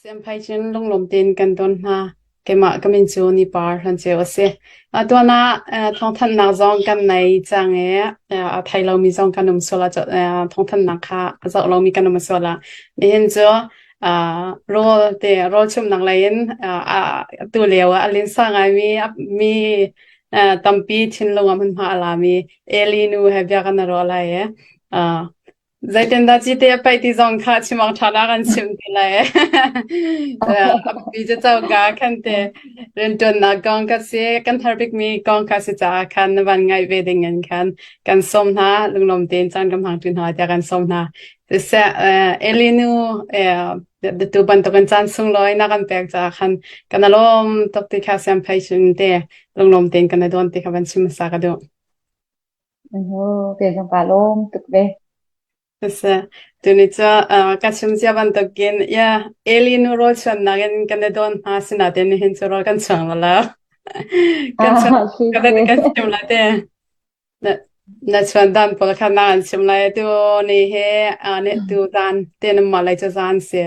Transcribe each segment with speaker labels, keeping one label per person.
Speaker 1: Siamphai cun lunglawm tein kan don hna. Keimah ka min cu Nipar Hlanceu a si. Tuan ah thawngthanhnak zong kan nei cang i a thei lomi zong kan um sual ah thawngthanhnak kha a zoh lomi kan um sual ah nihin cu rawl te rawl chumnak lei in atu lio ah a linsa ngaimi mi tampi thinlung ah hmunhma a lami Eli nu he bia kan i ruah lai i Zeitindah cite a paih ti zong kha chim awk ṭha nak an chim ti lai. Api cu coka khan te rianṭuannak kong ka si, kan har bikmi kong kha si caah khan na van ngaih ve ding in khan kan sawm hna, lunglawm tein caan kan hmang ṭi hna tiah kan sawm hna. Siseh, Elinu tu bantukin caan sunglawi na kan pek caah khan kan i lawm tuk ti kha siamphei cun te lunglawm tein kan i dawn ti kha van chim hmasa ka duh.
Speaker 2: Kei zong kaa lawm tuk ve.
Speaker 1: Siseh, tuni cu ka chim cia bantukin ya Eli nu rawl chuannak in kan i dawn hna sinain nihin cu rawl kan chuang lo. Kan chuan
Speaker 2: Si
Speaker 1: kan
Speaker 2: si.
Speaker 1: kan chim la te. Na na chuan dan pawl kha na an chim lai tu ni he ne tu zan te na mah lei cu zan si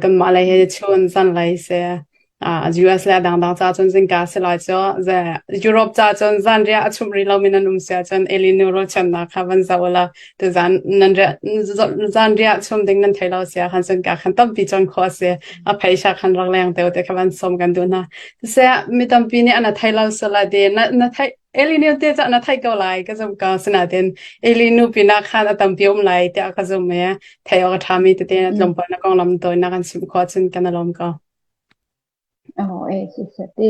Speaker 1: kanmah lei he chun zan lei si. US le a dangdang ca cun zingka si lai cu Europe ca cun zan riah a chumh rih lomi nan um si ahcun Elinu rawlchannak kha van zoh ula tuzan nan riah zan riah chum ding nan thei lo si ahkhan cun ka khan tampi cawn khawh a si a phaisa khan rak leng te te kha van sawm kan duh hna siseh mi tampi nih an a thei lo sala de na na thei Elinu te cu na theih ko lai ka zum ko sinain Elinu pinah khan a tampi um lai tiah ka zum i thei awk a ṭhami tete na tlawmpal na konglam tawi na kan chimh khawh cun kan i lawm ko.
Speaker 2: Aw eh siseh ti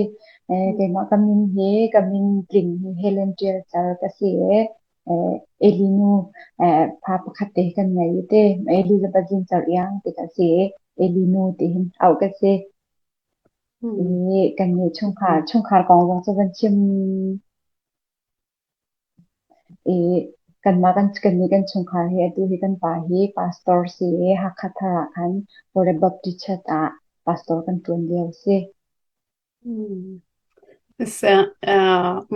Speaker 2: eh keimah ka min hi ka min tling hi Helen Ṭial Car ka si i eh Eli nu eh fa pakhat te kan ngei i ti Elizabeth Zing Car Iang ti ka si i Eli nu ti hin auh ka si. I kan nih chungkhar chungkhar kong zong cu van chim I kanmah kan kannih kan chungkhar hi atu hi kan pa hi pastor si i Hakha thar ah khan Horeb Baptist Church ah pastor kan ṭuan lio a si.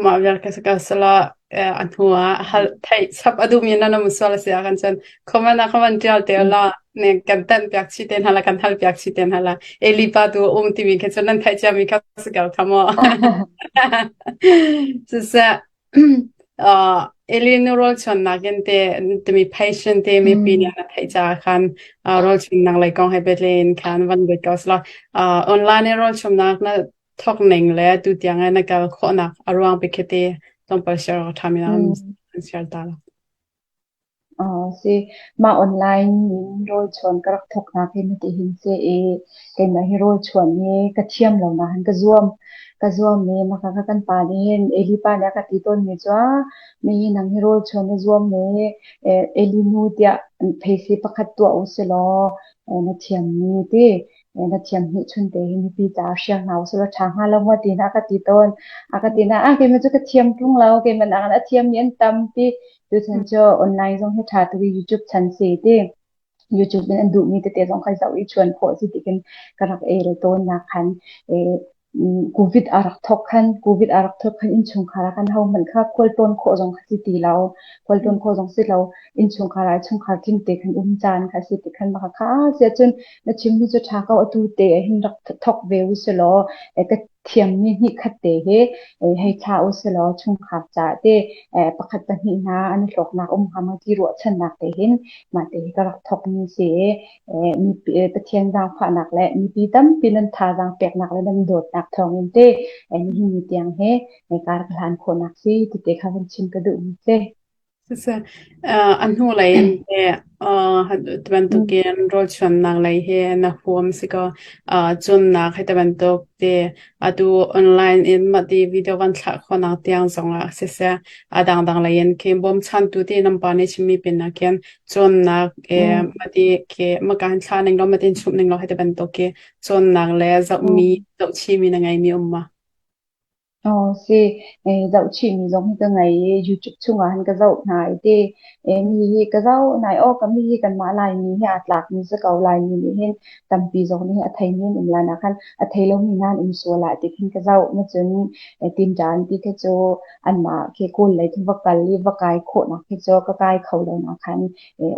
Speaker 1: Mah vial ka ka sala a hnu ah hal theih chap a duhmi nan um sual a si ahkhan cun comment ah khan ṭial te la ne kan tanh piak chih te hna la kan hal piak chih te hna la Eli pa tu um timi khi cun nan theih ciami kha si ko kha mu. Siseh Eli nu rawlchuannak in te timi patient te mipi nih an theih caah khan rawlchuannak lei kong he pehtlai in khan van lut ko selaw online in rawlchuannak na thawk ning le tu tiang na kal khawhnak a ruang bik khi te tlawmpal share awk a ṭhami an share ta lo.
Speaker 2: Si. Mah online in rawlchuan ka rak thawknak hi hitihin si i keimah hi rawlchuan hi ka thiam lo nain ka zuam. Ka zuam i mah kha kan pa nih hin Eli pa nih a ka ti tawnmi cu ah mi hi nang hi rawlchuan na zuam i Eli nu tiah pheisi pakhat tuah u si law na thiammi ti na thiam hnihchun te hi mipi caah hriang hna usih law ṭha hnga lo maw ti hna a ka ti tawn. A ka ti na ah keimah cu ka thiam ṭung lo keimah nakin a thiammi an tam ti tuchan cu online zong hi ṭha tuk i YouTube chan si ti. YouTube in an duhmi tete zong kai zoh i chuan khawh si tikin ka rak el tawn nak khan COVID a rak thawk khan COVID a rak thawk khan innchungkhar ah khan hohmanh kha khualtlawn khawh zong kha si ti lo khualtlawn khawh zong si lo innchungkhar ah chungkhar tling te khan um caan kha si ti khan maka kha sia cun na chimmi cu ṭha ko atu te ah hin rak thawk ve u si law ka thiammi hnih khat te hi hei thla u si law chungkhar ca te pakhat pahnih hna an i hlawknak um hnga maw ti ruahchannak te hin mah te hi ka rak thawkmi si i Pathian zaangfahnak le mipi tampi nan thazaang peknak le nan dawtnak thawngin te nihin ni tiang he kar ka hlan khawhnak si ti te kha van chim ka duhmi si.
Speaker 1: Siseh, a hnulei in teh tibantukin rawlchuannak lei hi na huam si kaw cawnnak hi tibantuk ti atu online in mahti video van thlah khawhnak tiang zongah siseh, a dangdang lei in khin bawmchantu ti nan pa nih chimmi pinah khin cawnnak mahti khi maka hin thlah ning law mahti in chumh ning law hi tibantuk khi cawnnak le zohmi zohchihmi na ngeimi um ma?
Speaker 2: Aw si, zohchihmi zong hi ka ngei i YouTube chungah hin ka zoh hna i ti. Mi hi ka zoh hna i aw ka mi hi kanmah Laimi hi aa tlakmi si ko. Laimi nih hin tampi zong nih a theimi an um lai nak khan a thei lomi hna an um sual ah ti khin ka zoh. Na cun tinṭan ti khi cu anmah khi Kawl lei khi va kal i va kai khawhnak khi cu ka kai kho lo nak khan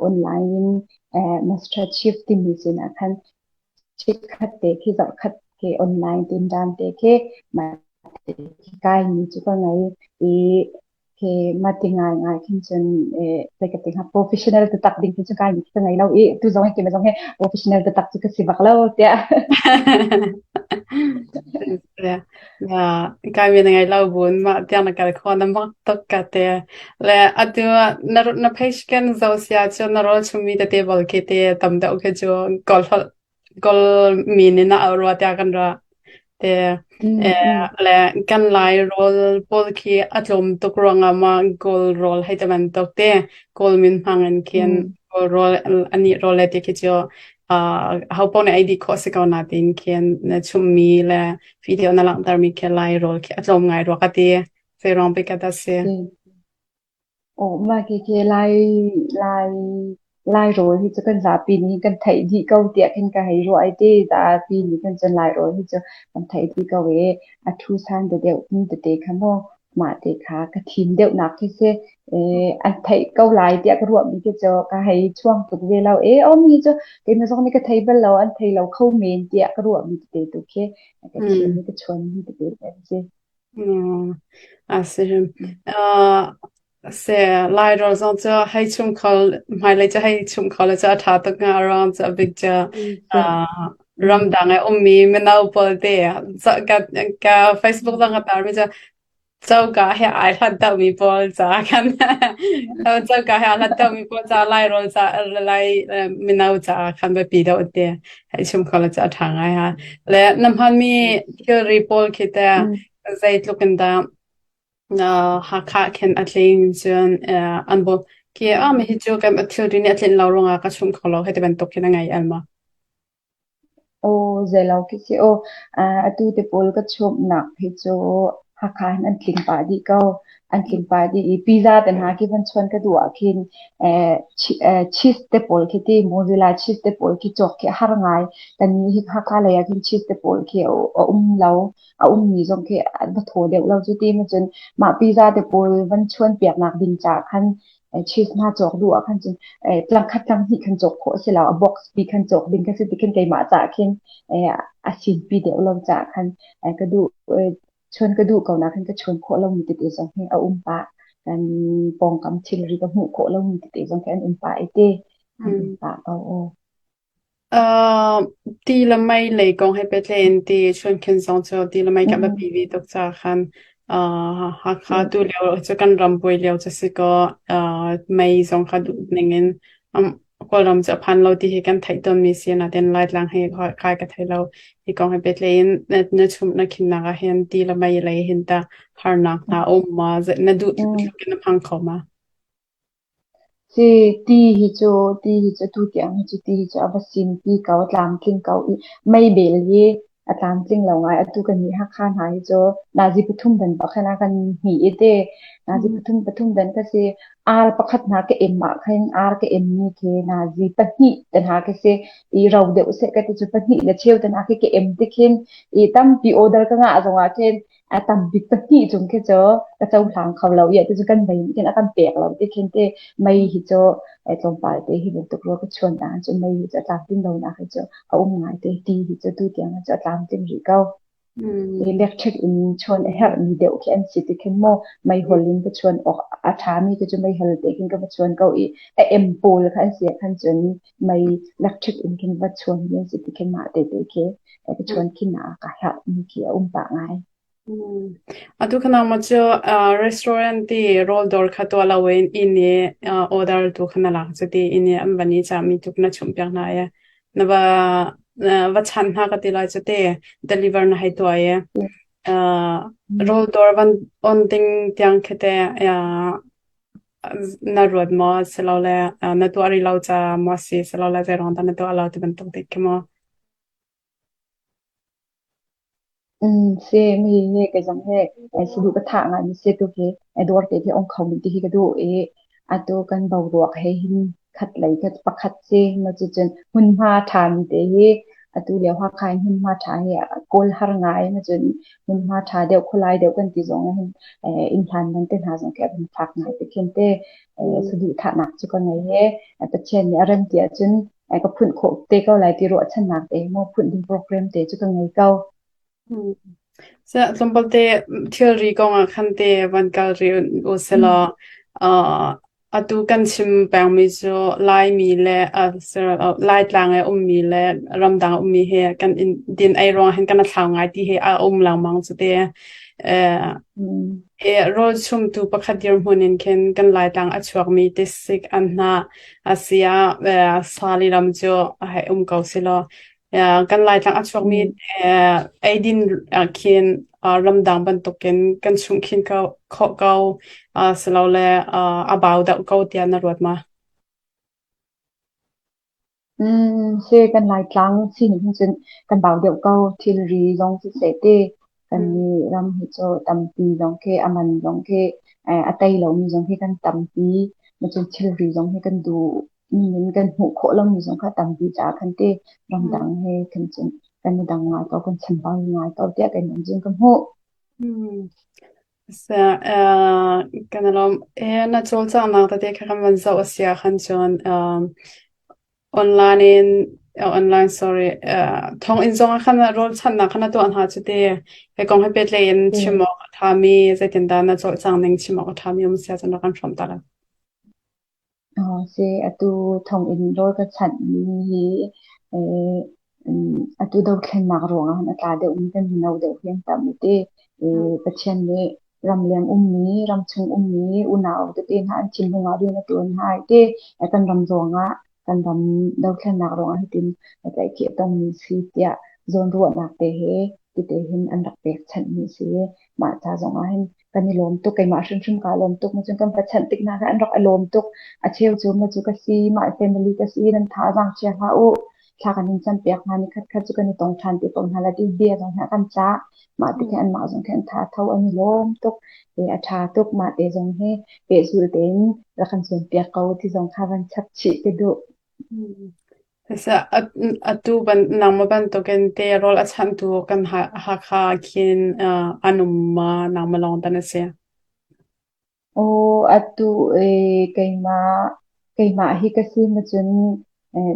Speaker 2: online in Master Chief timi sinah khan. Chikkhat te khi zarhkhat khi online tinṭan te khi mah te khi kaimi cu ka ngei i khi mah ti ngaingai khin cun zei ka ti hnga professional taktak ding khi cu kaimi khi ka ngei lo i tu zong hi keimah zong hi professional taktak cu ka si bak lo tiah.
Speaker 1: Kaimi na ngei lo buin mah tiang na kal khawh na mak tuk ka ti. Le atu na na page kan zoh si ahcun na rawl chummi tete bal khi te tam deuh khi cu kawl holh kawl mi nih na auh rua tiah kan ruah. Te le kan Lai rawl pawl khi a tlawm tuk ruangah mah Kawl rawl hei ti bantuk te Kawl min hmang in khin Kawl rawl anih rawl le ti khi cu ho paoh nih ei dih khawh si ko nain khin na chumhmi le video na langhtermi khi Lai rawl khi a tlawm ngai rua ka ti. Zei ruang bik ah dah si?
Speaker 2: Aw, mah khi Lai rawl hi cu kan zapi nih kan theih dih ko tiah khin ka hei ruah i ti. Zapi nih khin cun Lai rawl hi cu kan theih dih ko i a ṭhu san deuh ding tete kha maw mah te kha ka thim deuhnak khi si. An theih ko lai tiah ka ruahmi khi cu ka hei chuang tuk ve lo. E, aw mi cu keimah zong nih ka thei bal lo, an thei lo kho men tiah ka ruahmi tete tu khi ka thim i ka chuanmi tete an si.
Speaker 1: A si. Si, Lai rawl zong cu hei chum kho, hmailei cu hei chum kho le cu a ṭha tuk hnga. A ruang cu a bik cu ramdang i ummi mino pawl te ka, ka Facebook zong ka tarmi cu coka he ai hlat deuhmi pawl ca khan coka he aa hlat deuhmi pawl ca Lai rawl ca Lai mino ca khan biapi deuh te hei chim kho le cu a ṭha ngai ha. Le na hmanmi thilri pawl khi teh zeitluk in dah Hakha khin a tling cun an bawm. Khi ah mi hi cu kan thilri nih a tlinh lo ruangah ka chum kho lo hei ti bantuk khin a ngei al ma?
Speaker 2: Aw, zeilo khi si aw. Atu te pawl ka chumhnak hi cu Hakha hin an tling pah dih ko. An tling pah dih i pizza te hna khi van chuan ka duh ah khin cheese te pawl khi ti mozzarella cheese te pawl khi cawk khi a har ngai. Kannih hi Hakha lei ah khin cheese te pawl khi a um lo. A ummi zong khi an va thaw deuh lo. Cuti ma cun mah pizza te pawl van chuan piaknak ding caah khan cheese hna cawk duh ah khan cun tlangkhat tlanghnih khan cawk khawh a si lo. A box pi khan cawk ding kha si ti khin keimah caah khin a sin pi deuh lo caah khan ka duh chuan ka duh ko na khan ka chuan khawh lomi tete zong hi a um pah. Kan pawngkam thilri ka hmuh khawh lomi tete zong khi an um pah i te an um pah ko. Aw.
Speaker 1: Ti le mei lei kong he pehtlai in ti chuankhin zong cu ti le mei kan biapi ve tuk caah khan Hakha tu lio cu kan ram buai lio cu si kaw mei zong kha duh ning in Kawlram cu a phan lo ti hi kan theih tawnmi si. Nain Laitlang hi kai ka thei lo. Hi kong he pehtlai in na chumh na khinnak ah hin ti le mei lei hin tah harnak hna a um ma? Na duh tluk in na hmang kho ma?
Speaker 2: Si, ti hi cu atu tiang hi cu ti hi cu a va sinpi ko, a tlamtling ko i meibel hi a tlamtling lo ngai. Atu kannih Hakha hna hi cu nazi pathum dan bak hin a kan hnih i te. Nazi pathum pathum dan ka si. Ar pakhat hna ka em ah khin ar ka emmi khi nazi pahnih te hna khi si. I ro deuh seh ka ti cu pahnih le cheu te hna khi ka em ti khin i tampi order ka ngah zong ah khin a tam bik pahnih cung khi cu ka cohlang kho lo i cu kan mei nih khin a kan pek lo ti khin te mei hi cu tlawmpal te hi bantuk rua ka chuan ta cu mei hi cu a tlamtling lo nak hi cu a um ngai te ti hi cu tu tiang cu a tlamtling rih ko. Electric in chuan a herhmi deuh khi an si ti khin maw meihol in ka chuan awk a ṭhami khi cu meihol te khin ka va chuan ko i a em pawl kha an si khan cun mei electric in khin va chuan mi an si ti khin mah te te khi ka chuan khin ah ka herhmi khi a um pah ngai.
Speaker 1: Atu kha ma cu restaurant ti rawl dawr kha tuah lo in inn i order tu kha na lak cu ti inn i an van i cahmi tuk na chumh piak hna i na va va chan hna ka ti lai cu te deliver na hei tuah i rawl dawr van on ding tiang khi te na ruat maw silole na tuah rih lo ca maw si silole zei ruang dah na tuah lo ti bantuk te khi maw?
Speaker 2: Si mi hi kei zong hi saduh ka thah ngai mi si tu hi dawr te khi ong kho mi ti hi ka duh i atu kan boruak he hin khat lei khat pakhat si ma cucun hmunhma ṭha mi te hi atu lio Hakha in hmunhma ṭha hi kawl har ngai ma cun hmunhma ṭha deuh khualai deuh kan ti zong hin inn hlan man te hna zong khi a vun fak ngai te khin te saduhthahnak cu ka ngei he Pathian nih a rem ti ahcun. Ka phunh khawh te ko lai ti ruahchannak te maw phunh ding program te cu ka ngei ko.
Speaker 1: Tlawmpal te thilri kong ah khan te van kal rih u selaw atu kan chim pengmi cu Laimi le Laitlang i ummi le ramdang a ummi hi kan din ei ruang hin kan i thlau ngai ti hi a um lengmang cu te. Hi rawl chumtu pakhat dirhmun in khin kan Laitlang a chuakmi tisik anhnah a si ah sa lilam cu a hei um ko selaw kan Laitlang a chuakmi eidin khin ramdang bantukin kan chumh khin khawh ko silole a bau deuh ko tiah na ruat ma?
Speaker 2: Si kan Laitlang sining hin cun kan bau deuh ko. Thilri zong siseh ti kan nih ram hi cu tampi zong khi a man zong khi a tei lomi zong khi kan tampi. Cun thilri zong hi kan duh in kan hmuh khawh lomi zong kha tampi caah khan ti ramdang he khan cun kan i dang ngai ko, kan chambau ngai ko tiah kei cun ka hmuh.
Speaker 1: Kan i lawm. Na cawlcanghnak tete kha kan van zoh a si ahkhan cun online in online sorry thonginn zong ah khan rawlchanhnak kha na tuah hna cu ti. Hi kong he pehtlaih in chim awk a ṭhami zeitindah na cawlcangh ning chim awk a ṭhami um si ahcun rak kan hrawmh ta lo.
Speaker 2: Si, atu thonginn rawl ka chanhmi hi atu dothlennak ruangah hin a tla deuhmi kan mino deuh hi an tam i ti. Pathian nih ramleng ummi, ramchung ummi unau tete hna an thinlung ah rian a ṭuan hna i ti. Kan ram ruangah, kan ram dothlennak ruangah hitin tlaihkhih a tongmi si tiah zawnruahnak te he tite hin an rak pekchanhmi a si. Mah ca zongah hin kan i lawm tuk. Keimah hrimhrim kaa lawm tuk. Cun kan va chanh tik hna khan an rak i lawm tuk. A cheu cu ma cu ka si, mah family ka si, nan thazaang chia hlah u. Thla kan in campiak hna, ni khat khat cu kan i tong ṭhan te ko hna la ti bia zong hna kan cah. Mah ti khin anmah zong khi an tha tho, an i lawm tuk. E a ṭha tuk. Mah te zong hi pehzul tein rak kan cawnpiak ko ti zong kha van chap chih ka duh.
Speaker 1: Atu nangmah bantukin te rawl a chanhtu kan Hakha khin an um ma nangmah lawng ta na si?
Speaker 2: Aw, atu keimah hi ka si macun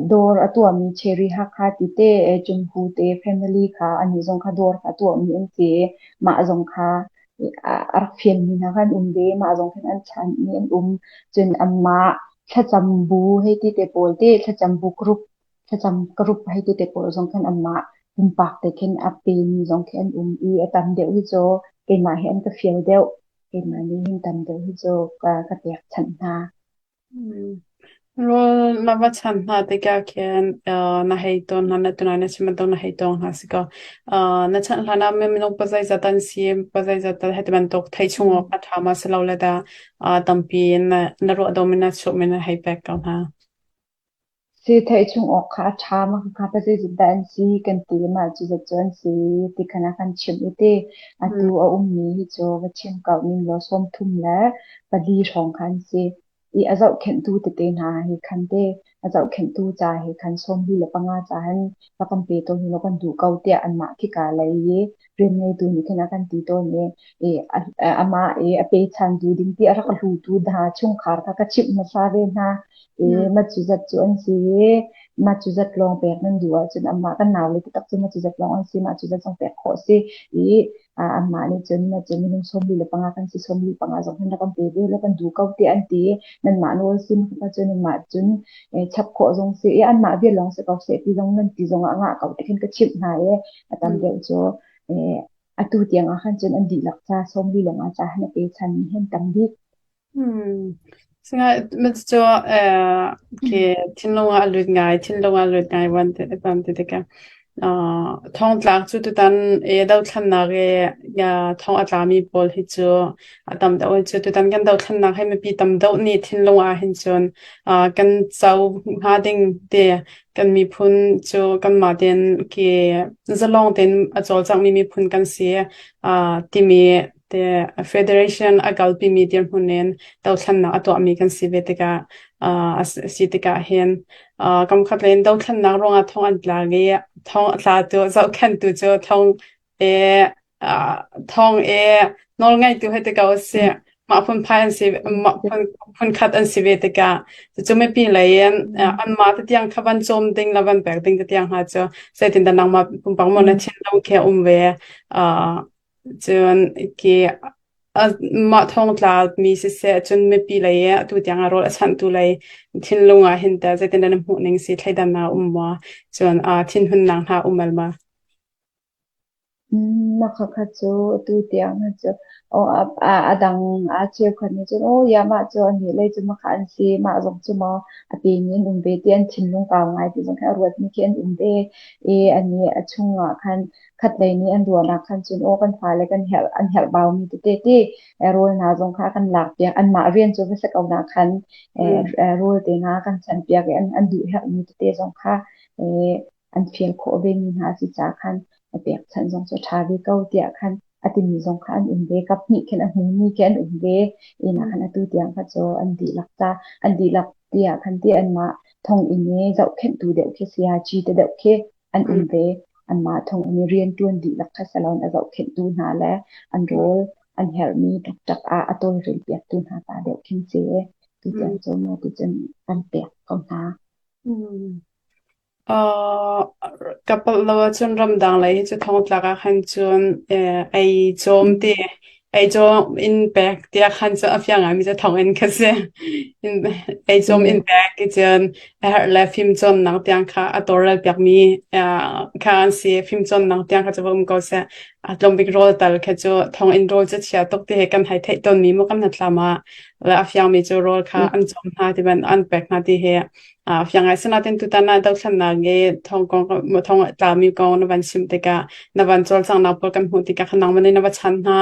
Speaker 2: dawr a tuahmi Cherry Hakha ti te Cunghu te family kha anih zong kha dawr kha a tuahmi an si i mah zong kha a rak fianmi hna kha an um ve. Mah zong khin an chanhmi an um. Cun anmah thlacam bu hei ti te pawl te thlacam bu group thlacam group hei ti te pawl zong khan anmah pumpak te khin a pemi zong khi an um i a tam deuh hi cu keimah hi an ka fial deuh. Keimah nih hin tam deuh hi cu ka ka pekchanh hna.
Speaker 1: Rawl na va chanh hna tikah khin na hei tawn hna, na tunai na chim bantuk na hei tawng hna si kaw na chanh hlan ah minung pazeizat an si, pazeizat hei ti bantuk theih chung awk a ṭha ma si lo le dah tampi in na ruah dom in na chuah mi na hei pek ko hna.
Speaker 2: Si theih chung awk kha a ṭha ma khakha pazeizat dah an si kan ti mah cuzat cu an si ti khan a kan chimh i ti. Atu a ummi hi cu va chim ko ning law 34 hrawng kha an si. I a zohkhenhtu tete hna he khan te a zohkhenhtu ca he khan 45 ca hin rak kan pe tawn ulaw kan duh ko tiah anmah khika lei i rian ngeitu nih khin a kan ti tawn i amah i a pechantu ding ti a rak hlutu hna chungkhar kha ka chimh hmasa ve hna i mah cu zat cu an si i mah cu zat lawng pek nan duh ahcun amah kan naule taktak cu mah cu zat lawng an si mah cu zat zong pek khawh a si i anmah nih cun cun minung 45 kan si 45 zong hin rak kan pe ve law kan duh ko tiah an ti. Nanmah nawl si cun nanmah cun chap khawh zong si i anmah vial lawng si ko seh ti zong nan ti zong ah ngah ko ti khin ka chimh hna i a tam deuh cu atu tiang ah khan cun an dihlak ca 40 lawng ah ca han a pe chan hin tam bik.
Speaker 1: Cu khi thinlung ah a lut ngai, thinlung ah a lut ngai van ti van ti tikah thongtlak cu tutan i dothlennak i thong a tlami pawl hi cu a tam deuh cu tutan kan dothlennak hi mipi tam deuh nih thinlung ah hin cun kan co hnga ding ti kan miphun cu kanmah tein khi zalong tein a cawlcanghmi miphun kan si timi te federation a kalpimi dirhmun in dothlennak a tuahmi kan si ve tikah a si tikah hin kam khat len dothlennak ruangah thong an tlak i thong a tlatu zohkhenhtu cu thong e thong e nawlngeitu hei ti ko si. Mah phunphai an si mah phun phunkhat an si ve tikah cucu mipi lei in anmah te tiang kha van cawm ding le van pek ding te tiang hna cu zeitindah nangmah pumpak maw na thinlung khi a um ve. Cun khi mah thongtla mi siseh cun mipi lei i atu tiang ah rawl a chanhtu lei thinlung ah hin teh zeitindah na hmuh ning si thleidannak a um maw? Cun thinhunnak hna a um al ma?
Speaker 2: Mah khakha cu atu tiang hi cu a dang a cheukhat nih cun aw ia mah cu anih lei cu mahka an si, mah zong cu maw a pemi an um ve ti an thinlung kau ngai ti zong khi a ruatmi khi an um ve i anih a chungah khan khatlei nih an ruahnak khan cun aw kan fale kan herh an herh baumi tete ti rawl hna zong kha kan lakpiak anmah rian cu va si ko na khan rawl te hna kan chanpiak i an duh herhmi tete zong kha an fial khawh vemi hna a si caah khan a pekchanh zong cu a ṭha ve ko tiah khan a timi zong kha an um ve. Kap hnih khin a hmumi khi an um ve. Inn ah khan atu tiang kha cu an dihlak ca an dihlak tiah khan ti anmah thonginn i zohkhenhtu deuh khi sayaci te deuh khi an um ve. Anmah thonginn i rianṭuan dihlak kha si loin a zohkhenhtu hna le an rawl an herhmi ṭakṭak ah a tawlrel piaktu hna ta deuh khin si. Tutiang cu maw ticun an pek ko hna.
Speaker 1: Ka palh lo ahcun ramdang lei hi cu thongtlak ah khan cun ei cawm ti ei cawm in pek tiah khan cu a fiang ngaimi cu thonginn kha si. Ei cawm in pek ti cun a herh le fimcawnnak tiang kha a tawlrel piakmi kha an si. Fimcawnnak tiang kha cu va um ko seh. A tlawmbik rawl tal kha cu thonginn rawl cu chia tuk ti hi kan hei theih tawnmi maw kan hnathlam ah le a fiangmi cu rawl kha an cawm hna ti ban an pek hna ti hi Fiang ngai. Asinain tutan ah dothlennak i thong kong thong a tlami kong na van chim tikah na van cawlcanghnak pawl kan hmuh tikah khan nangmah nih na va chan hna.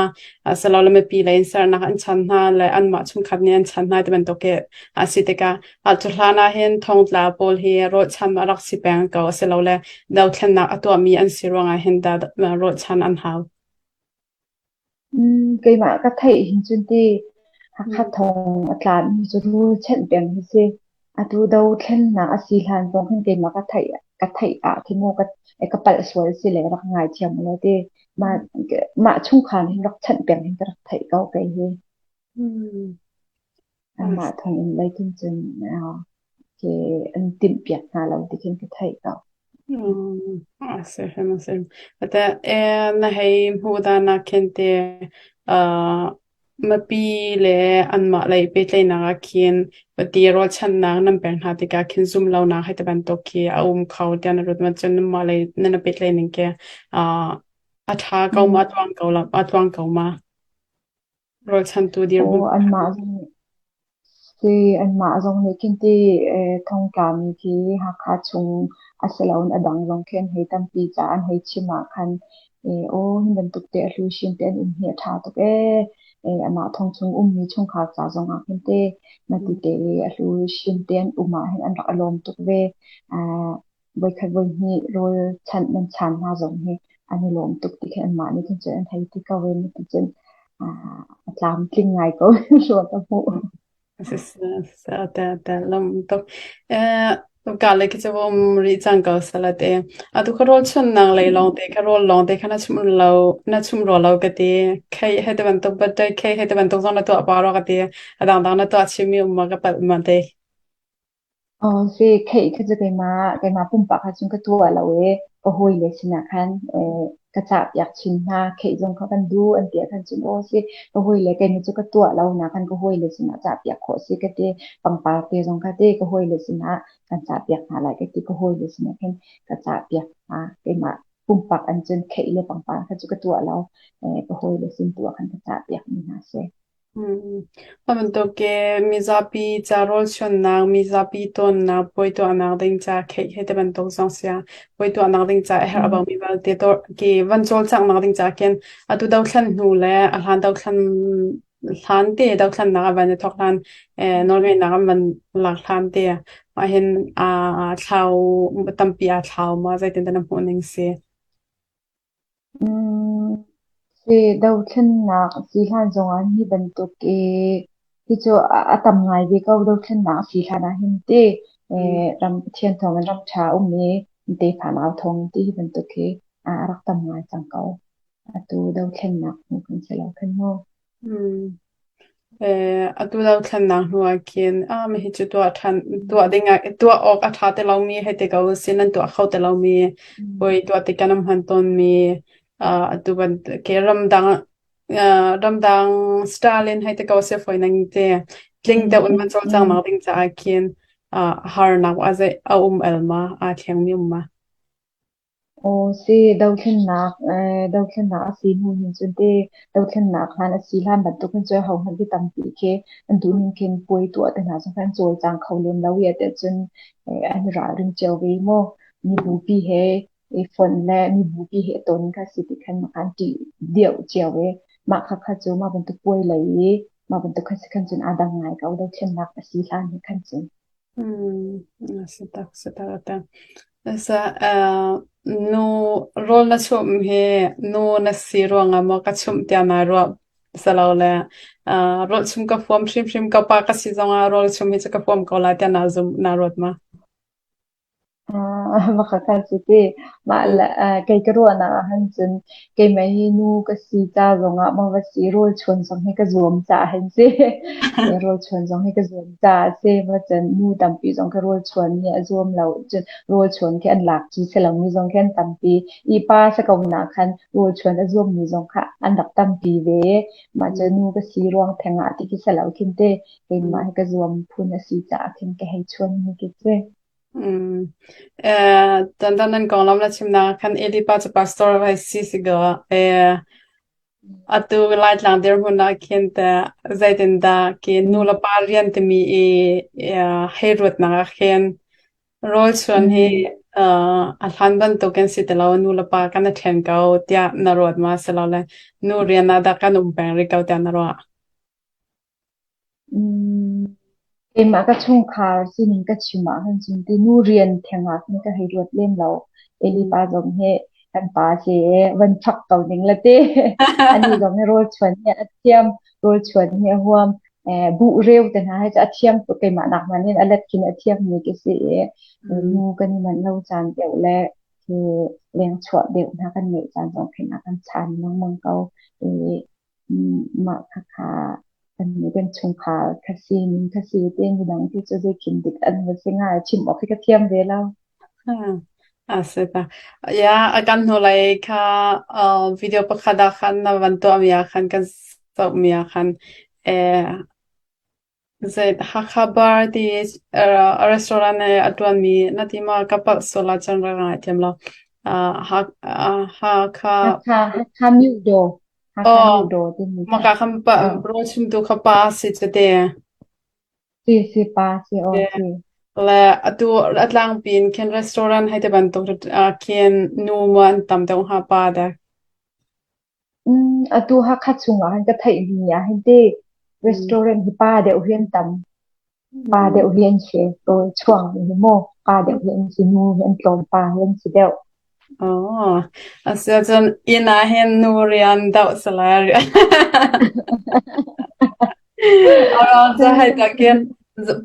Speaker 1: Asilole mipi lei in sernak an chan hna le anmah chungkhat nih an chan hna ti bantuk hi a si tikah cu hlan ah hin thongtla pawl hi rawlchan a rak si peng ko asilole dothlennak a tuahmi an si ruangah hin dah rawlchan an hau.
Speaker 2: Keimah ka theih hin cun ti Hakha thong a tlami cu rul chenh peng hi si. Atu dothlennak a si hlan zong hin keimah ka theih ah khin maw ka palh sual si le rak ngaithiam ulaw ti mah mah chungkhar hin rak chanh peng hin ka rak theih ko kei hi. Anmah thong in lei khin cun ke an timhpiak hna lo ti khin ka theih ko.
Speaker 1: A si hrim a si. Ate na hei hmuh dan ah khin te mipi le anmah lei pehtlaihnak ah khin pati ruahchannak nan pek hna tikah khin zum lonak hei ti bantuk khi a um kho tiah na ruat ma cun nanmah lei nan i pehtlaih ning khi a ṭha ko ma a tluang ko la a tluang ko ma ruahchantu dirhmun.
Speaker 2: Aw anmah zong Si, anmah zong nih khin ti thongtlami khi Hakha chung a si loin a dang zong khi an hei tampi caah an hei chim ah khan aw hi bantuk te a hluhrin te an um hi a ṭha tuk ee. Amah thong chung ummi chungkhar ca zong ah khin te mati te i a hluhrin te an um ah hin an rak i lawm tuk ve. Voikhat voihnih rawl chanh nan chaan hna zong hi an i lawm tuk ti khi anmah nih khin cun an hei ti ko i ti cun a tlamtling ngai ko rua ka hmuh.
Speaker 1: Lam tuk. Ka le khi cu um rih cang ko salat e. Atu ka rawl chunnak lei lawng te ka rawl lawng te kha na chum lo na chum ro lo ka ti. Khei hei te bantuk birthday khei hei te bantuk zong na tuah pa ro ka ti. A dangdang na tuah chimmi um ma ka palh ma te.
Speaker 2: Aw si, theih kha cu keimah pumpak ah cun ka tuah lo i ka hawile sinah khan ka cahpiak chin hna. Theih zong kha kan duh an ti ahkhan cun aw si, ka hawile keimah cu ka tuah lo nakin ka hawile sinah cahpiak khawh si ka ti. Pangpar te zong kha ti ka hawile sinah kan cahpiak hna lai ka ti. Ka hawile sinah khin ka cahpiak hna. Keimah pumpak an cun theih le pangpar kha cu ka tuah lo. Ka hawile sin tu ah khan ka cahpiakmi hna si.
Speaker 1: Mah bantuk mizapi ca rawlchuannak, mizapi tawnnak, puai tuahnak ding ca kheih he ti bantuk zong sia puai tuahnak ding ca a herh a baumi vialte ki van cawlcanghnak ding ca khin atu dothlan hnu le a hlan dothlan hlan te dothlannak a van i thawk hlan nawlngeihnak an van lak hlan te mah hin aa thlau tampi aa thlau ma zeitin dah na hmuh ning si?
Speaker 2: Si dothlennak a si hlan zongah hi bantuk i hi cu a tam ngai ve ko. Dothlennak a si hlan ah hin ti ram Pathian thawngin ram ṭha a um i tefa nau thawngin ti hi bantuk hi a rak tam ngai cang ko. Atu dothlennak hnu kan si lo khan mu.
Speaker 1: Atu dothlennak hnu ah khin hihi cu tuah ṭhan tuah ding ah tuah awk a ṭha ti lomi hei ti ko usih nan tuah kho ti lomi puai tuah tikah nan hman tawnmi atu bantuk ramdang ramdang style in hei ti ko seh fawi nang ti tling deuh in van cawlcanghnak ding caah khin harnak a zei a um el ma aa thlengmi um ma?
Speaker 2: Aw si, dothlennak dothlennak a si hnu hin cun te dothlennak hlan a si hlan bantuk hin cun ahohmanh hi tampi khi an duhning khin puai tuah te hna zong kha an cawlcang kho lem lo i ati ahcun an i ralring cio ve mu. Mibupi he i fonh le mibupi he ton kha si ti khan an ṭih deuh cio i mah khakha cu mah bantuk puai lei i mah bantuk kha si khan cun aa dang ngai ko dothlennak a si hlan he khan cun.
Speaker 1: Si tak si tak ata. Sa nu rawl na chumh hi nu na si ruangah maw ka chumh tiah naa ruah silo le rawl chum ka huam hrimhrim ka pa ka si zongah rawl chum hi cu ka huam ko lai tiah naa zum naa ruat ma?
Speaker 2: Maka cu ti mah le kei ka ruahnak ah han cun keimah hi nu ka si ca zongah maw va si rawl chuan zong hi ka zuam caah hin si. Rawl chuan zong hi ka zuam caah a si. Va cun nu tampi zong khi rawl chuan hi a zuam lo cun rawl chuan khi an lak ci si lomi zong khi an tampi. I pa si ko na khan rawl chuan a zuammi zong kha an rak tampi ve. Mah cu nu ka si ruang theng ah ti khi si lo khin te keimah hi ka zuam phun a si caah khin ka hei chuan mi khi si.
Speaker 1: Tantan nan konglam na chimnak khan Eli pa cu pastor vai si si ko. Atu Laitlang dirhmun ah khin teh zeitindah khi nu le pa rian timi i hei ruatnak ah khin rawl chuan hi a hlan bantukin si ti lo nu le pa kan i ṭhen ko tiah na ruat ma silole nu rian ah dah kan um peng rih ko tiah na ruah?
Speaker 2: Keimah ka chungkhar sining ka chim ahcun cun ti nu rian theng ah khin ka hei ruat lem lo. Eli pa zong hi kan pa si i van chak ko ning la ti. Anih zong hi rawl chuan hi a thiam, rawl chuan hi a huam. Buh reu te hna hi cu a thiam tuk keimah nak hmanh in a let khin a thiam mi ka si i nu kan i manh lo caan deuh le khi leng chuah deuh hna kan ngeih caan zong khin a kan chaan lengmang ko. I Mah khakha kannih kan chungkhar kha si ning kha si te midang khi cu zeikhim dik an va si ngai chim awk hi ka thiam ve lo.
Speaker 1: A si ta. Ya, a kan hnulei kha video pakhat ah khan na van tuahmi ah khan kan zohmi ah khan eh Zei Hakha Bar ti a restaurant i a ṭuanmi na ti maw? Ka palh sual ahcun rak ngaithiam law. Hakha
Speaker 2: Hakha Hakha Myodaw Hakha
Speaker 1: Aw,
Speaker 2: Myodaw timi kha.
Speaker 1: maka khan pa
Speaker 2: Oh,
Speaker 1: rawl chumtu kha pa si cu te.
Speaker 2: si si pa si aw si.
Speaker 1: Le atu a tlangpi in khin restaurant hei ti bantuk khin nu maw an tam deuh hnga pa dah?
Speaker 2: Atu Hakha chungah hin ka theihmi ah hin ti restaurant hi pa deuh hi an tam. Pa deuh hi an si. Rawl chuangmi hi maw pa deuh hi an si. Nu hi an tlawm, pa hi an si deuh.
Speaker 1: Oh, asiahcun inn ah hin nu rian doh salai rian. Hei takin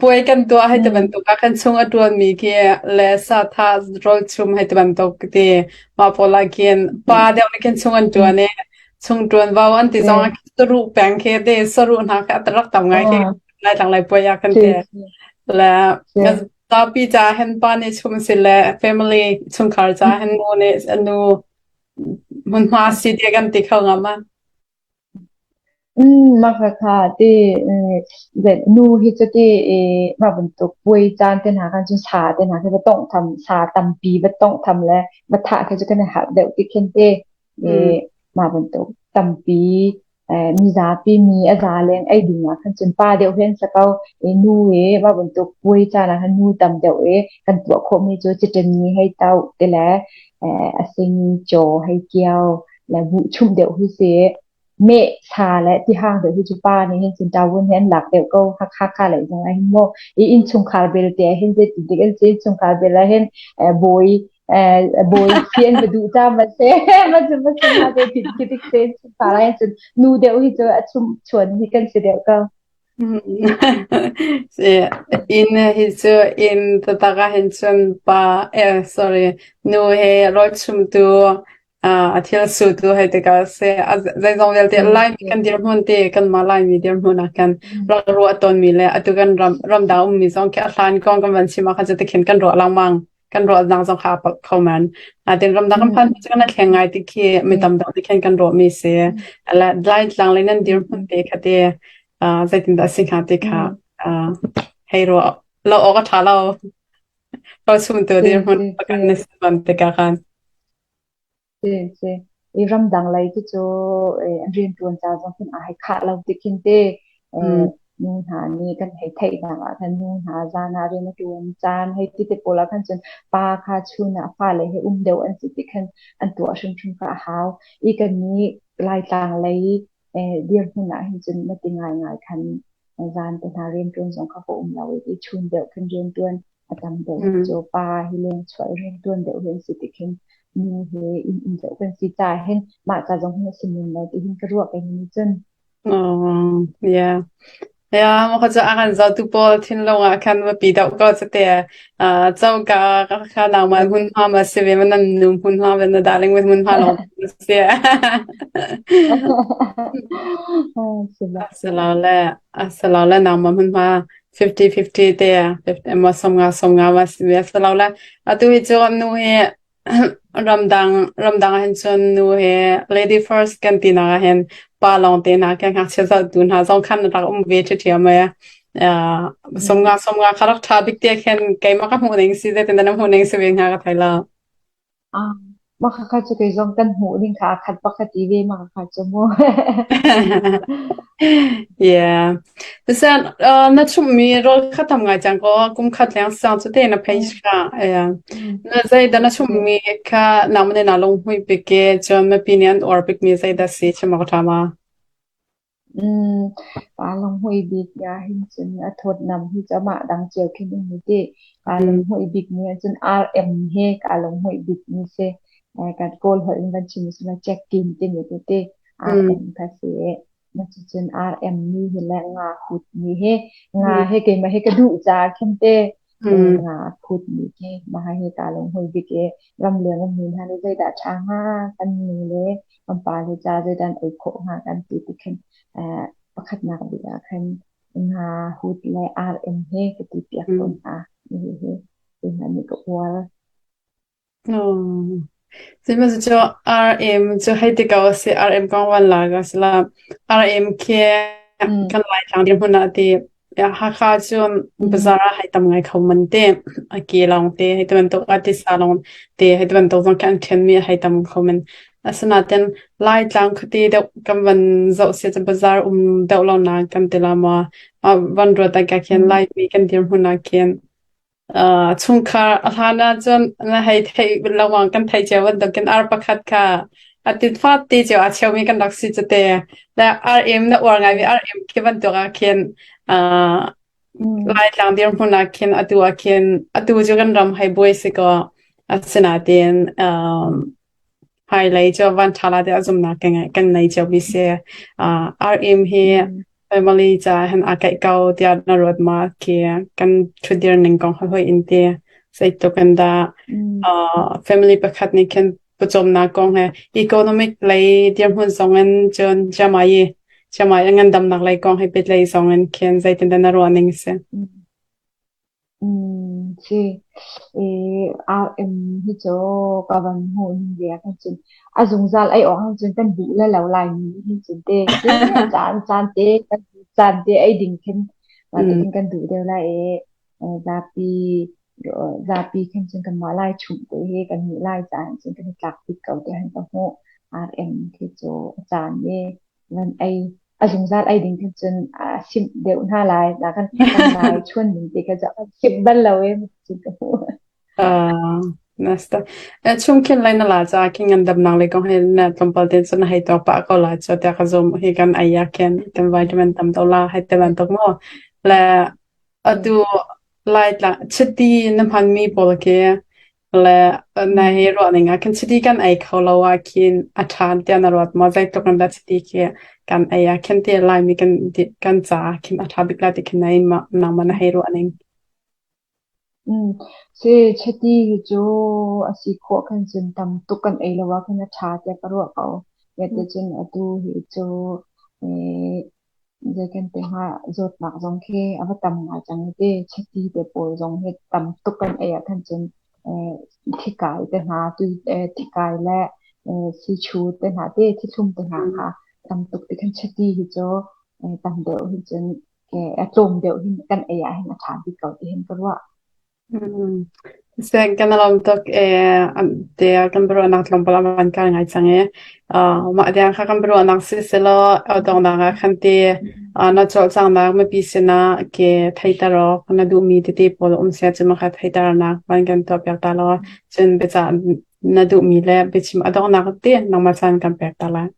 Speaker 1: puai kan tuah hei ti bantuk ah kan chung a ṭuanmi khi le satha rawlchum hei ti bantuk ti mah pawl ah khin pa deuh nih khin chung an ṭuan i chung ṭuanvo an ti zong ah saruh peng khi ti saruh hna khi a rak tam ngai khi Laitlang lai puai ah kan ti le zapi ca hen pa nih chum si le family chungkhar ca hen nu nih nu hmunhma si ti kan ti kho ngam ma.
Speaker 2: Mah khakha ti nu hi cu ti i mah bantuk puai caan te hna khan cun sa te hna khi va tawnghtham sa tampi va tawnghtham le va thah khi cu kan i harh deuh ti khin ti i mah bantuk tampi mizapi mi a za leng ei ding ah khan cun pa deuh hi an si ko i nu i mah bantuk puai caan ah khan nu tam deuh i kan tuah khawhmi cu citen ni hei toh ti le a sing caw hei kio le buh chumh deuh hi si meh sa le tihang deuh hi cu pa nih hin cun ṭawun hi an lak deuh ko Hakha kha lei zong ah hin mu i innchungkhar belte ah hin zeitin dik an si innchungkhar bel ah hin bawi bawi si an va duh ca ma se ma cu ma si ma zeitin khi dik se innchungkhar ah hin cun nu deuh hi cu a chum chuan hi kan si deuh ko.
Speaker 1: Inn hi cu inn taktak ah hin cun pa eh sorry nu he rawlchumtu. A thil su tu hei tikah se a zeizong vialte Laimi kan dirhmun te kanmah Laimi dirhmun ah khan rak ruah tawnmi le atu kan ram ramdang ummi zong khi a hlan kong kan van chim ah khan cuti khin kan ruah lengmang. Kan ruahnak zong kha a palh kho men. Natin ramdang kan phan cu kan thleng ngai ti khi mi tam deuh nih khin kan ruahmi si. La Laitlang lei nan dirhmun te kha te zeitindah a si hnga ti kha hei ruah lo awk a ṭha lo. Chumtu dirhmun pakhat na si tawn tikah khan.
Speaker 2: Si, si. I ramdang lei khi cu an rianṭuan ca zong khin aa hei khah lo ti khin te nu hna nih kan hei theihnak ah khan nu hna zan ah rian a ṭuan caan hei ti te pawl ah khan cun pa kha chun ah fale he um deuh an si ti khan an tuah hrimhrim kha a hau. I kannih Laitlang lei dirhmun ah hin cun na ti ngaingai khan zan te hna rianṭuan zong kha ka um lo i chun deuh khin rianṭuan a tam deuh cu pa hi leng chuah i rianṭuan deuh hi an si ti khin nu he inn um deuh kan si caah hin mah ca zong hin a si men lo ti hin ka ruah kei nih cun.
Speaker 1: Oh, yeah. Yeah, mo kha cu a kan zohtu pawl thinlung ah khan va pi deuh ko cu te. Coka kha nangmah hmunhma ma si ve ma nan nu hmunhma ve na darling hmunhma lawng si. Asilole asilole nangmah hmunhma 50-50 te 50 ma 50 50 ma si ve asilole atu hi cu nu hi Ramdang ramdang ah hin cun nu he lady first kan tinak ah hin pa lawng te hna kha ngakchia zohtu hna zong khan rak um ve ṭhiṭhiam e. 50 50 kha rak ṭha bik te khin keimah ka hmuh ning si zeitin dah na hmuh ning si ve hnga ka thei lo.
Speaker 2: Ah, mah khakha cu kei zong kan hmuh ding kha a khat bak ka ti ve mah khakha cu mu.
Speaker 1: Yeah. Tusan na chumhmi rawl kha tam ngai cang kaw kum khat leng sang cu te na phei kha. Yeah. Na zeidah na chumhmi kha nangmah nih naa lunghmuih bik i cun mipi nih an uar bikmi zeidah si chim awk ṭha ma?
Speaker 2: Kaa lunghmuih bik ahhin cun a thawtnam hi cu amah dang cio khin um u ti. Kaa lunghmuih bikmi ahcun RM hi kaa lunghmuih bikmi si. Kan Kawl holh in kan chim ahcun check-in timi cu ti RM kha si. Cucun RM mi hi le nga hut mi hi nga hi keimah hi ka duh caah khin te nga phut mi khi mah hi kaa lunghmuih bik i ramleng ummi hna nih zeidah ṭha hnga kan nu le kan pa le ca zeidah an ei khawh hnga kan ti ti khin pakhatnak bik ah khin nga hut le RM hi ka ti piak tawn hna. Hihi keimah nih ka uar.
Speaker 1: Oh. Sihmanhsehlaw RM cu hei ti ko a si. RM kong van la ka si la. RM khi kan Laitlang dirhmun ah ti Hakha cu bazaar ah hei tam ngai kho man te. A ke lawng te hei ti bantuk a tisa lawng te hei ti bantuk zong khi an ṭhenmi hei tam kho men. Asinain Laitlang khuate deuh kan van zoh sia cu bazaar um deuh lo na kan ti la maw? Van ruat ah khin Laimi kan dirhmun ah khin Chungkhar a hlan ahcun na hei theih lengmang kan theih cio bantukin ar pakhat kha a tit-fat ti cio aa cheumi kan rak si cu te. Le ar-im na uar ngaimi ar-im khi bantuk ah khin Laitlang dirhmun ah khin atu ah khin atu cu kan ram hei buai si kaw asinain hmailei cu van ṭha la tiah zumhnak kan nei cio mi si. Ar-im hi family caah hin aa keih ko tiah na ruat ma khi kan ṭhutdir ning kong hoi in ti zeitluk in dah family pakhat nih khin pawcawmnak kong he economic lei dirhmun zong in cun chiamai i chiamai a ngandamnak lei kong he pet lei zong in khin zeitin dah na ruah ning si?
Speaker 2: Si. I RM hi cu ka van hmuh ning ve ahkhan cun a zungzal ei awk hin cun kan duh le lo Laimi nih hin cun te caan caan te kan caan te ei ding khin mah ti khin kan duh deuh lai i zapi zapi khin cun kanmah Lai chumh te hi kan nih Lai caah hin cun kan i tlak bik ko tiah hin ka hmuh. RM khi cu a caan i van ei a zungzal ei ding khin cun a simh deuh hna lai na kan kan lai chuan ning ti kha cu simh bal lo e cun ka hmuh.
Speaker 1: Nasta. Chung khin lai na la cha khin ngan dam nang le kong he na tlawmpal te cun hei to pa ko la cho ta ka zum hi kan ai ya khen kan vitamin tam to la hai te ban tok mo le atu lai tla chiti na hman mi pawl ke Le na hi ruah ning ah khin chiti kan ei kho lo ah khin a ṭha tiah na ruat maw? Zeitluk in dah chiti khi kan ei ah khin ti Laimi kan kan caah khin a ṭha bik lai ti khin na in nangmah na hei ruah ning?
Speaker 2: Mm. Si chiti hi cu a si khawh khan cun tam tuk kan ei lo ah khan a ṭha tiah ka ruah ko. Cun atu hi cu eh, zei kan ti hnga zawtnak zong khi a va tam ngai cang i ti chiti te pawl zong hi tam tuk kan ei ah khan cun eh, thikai te hna tui eh, thikai le eh, sichu te hna te thithlum te hna kha tam tuk ti khan chiti hi cu eh, tam deuh hin cun eh, a tlawm deuh hin kan ei ah hin a ṭha bik ko ti hin ka ruah.
Speaker 1: Seh kan i lawm tuk ee te kan biaruahnak tlawmpal a van kal ngai cang i mah tiang kha kan biaruahnak siselaw donghnak ah khan ti na cawlcanghnak mipi sinah ke theiter awk na duhmi tete pawl um sia cu mah kha theiternak van kan tuahpiak ta law cun biacah na duhmi le biachim a donghnak te nangmah caan kan pek ta lai.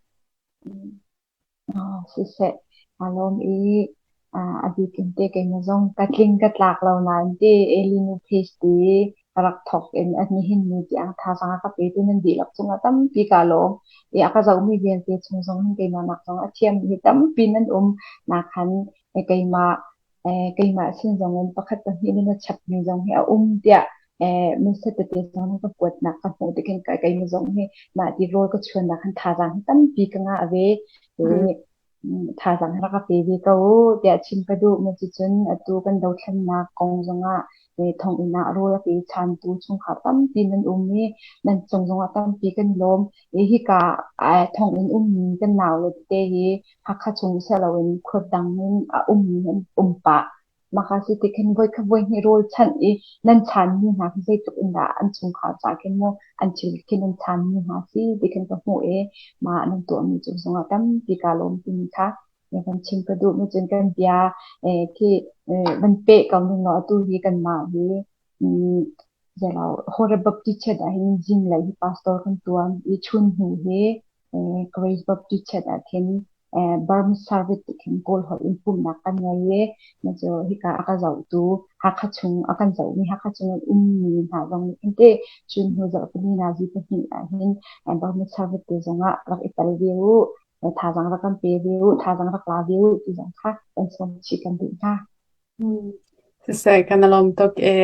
Speaker 2: Siseh, aa lawm i a bik in te keimah zong ka tling ka tlak lo nain ti Elinu page ti ka rak thawk in a nihin ni tiang thazaang a ka petu nan dihlak cungah tampi kaa lawm. I a ka zohmi vialte chung zong hin keimah nak zong a thiammi hi tampi nan um. Nakhan keimah keimah sin zong in pakhat pahnih nan a chapmi zong hi a um tiah message tete zong nan ka kuatnak ka hmuh tik hin keimah zong hi mah ti rawl ka chuannak hin thazaang hi tampi ka ngah ve. Thazaang rak ka pe ve ko u tiah chim ka duh. Cucun atu kan dothlennak kong zongah thonginn ah rawl a pe chantu chungkhar tampi nan um i nan cung zongah tampi kan i lawm. Hika thonginn ummi kan naule tete hi Hakha chung siloin khua dang in a ummi an um pah. Mah si ti khin voikhat voihnih rawl chanh i nan chanmi hna khi zeitluk in dah an chungkhar ca khin maw an thil khin nan chanmi hna si ti khin ka hmuh i mah nan tuahmi cung zongah tampi kaa lawm timi kha van chim ka duh. Cun kan bia khi van peh ko ning law atu hi kanmah hi Horeb Baptist Church ah hin zinglei hi pastor kan tuan i chun hnu hi Grace Baptist Church ah khin Burmese Service ti khin Kawl holh in pumhnak kan ngei i cu hika a ka zohtu Hakha chung a kan zohmi Hakha chung in ummi hna zong nih khin te chun hnu zarhpini nazi pahnih ah hin Burmese Service te zongah rak i tel ve u thazaang rak kan pe ve u thazaang rak la ve u ti zong kha kan sawm chih kan duh hna.
Speaker 1: Siseh, kan i lawm tuk i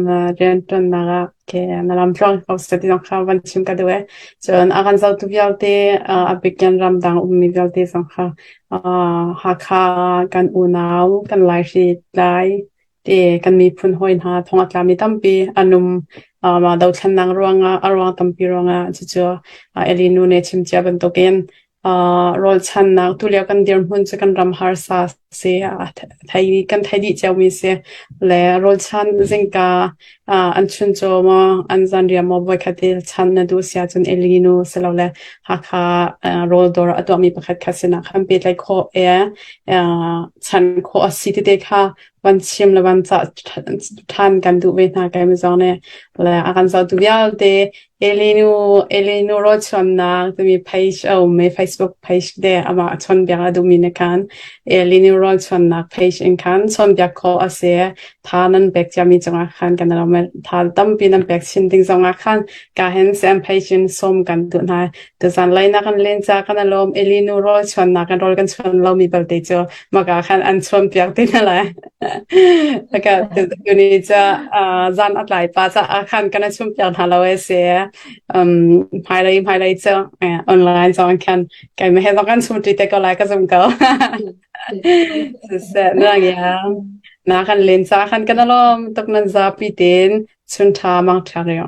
Speaker 1: na rianṭuannak ah ke na lamtluang ko seh ti zong kha van chim ka duh ee. Cun a kan zohtu vialte, a bikin ramdang ummi vialte zong kha Hakha kan unau, kan laihritlai te kan miphun hawi hna thong a tlami tampi an um. Mah dothlennak ruangah, a ruang tampi ruangah cucu Eli nu nih a chim cia bantukin Rawlchannak tulio kan dirhmun cu kan ram harsa si thei kan thei dih ciomi si le rawlchan zingka an chuncaw maw an zanriah maw voikhat i chan na duh si ahcun Elinu silole Hakha rawldawr a tuahmi pakhat khat sinah khan pehtlaih khawh i chan khawh a si tete kha van chim le van cah ṭhan kan duh ve hna kai zong nih le a kan zohtu vialte Elinu Elinu rawlchuannak timi page a um i Facebook page te amah chawnbiak a duhmi nih khan Elinu rawlchuannak page in khan chawnbiak khawh a si. Tha nan pek ciami cungah khan kan i lawm i tha tampi nan pek chin ding zongah khan ka hin CM page in sawm kan duh hna. Tuzan lei na kan len ca kan i lawm. Elinu rawlchuannak kan rawl kan chuan lomi belte cu maka khan an chuanpiak te hna lai. Ka tuni cu zan a tlai pa caah khan kan i chumpiak hna lo e si. Um hmailei hmailei cu online zong khan keimah he zong kan chum ṭi te ko lai ka zum ko. Siseh na ya na kan len ca khan kan alom tuk nan zapi ten chun ṭha mang ṭha reo.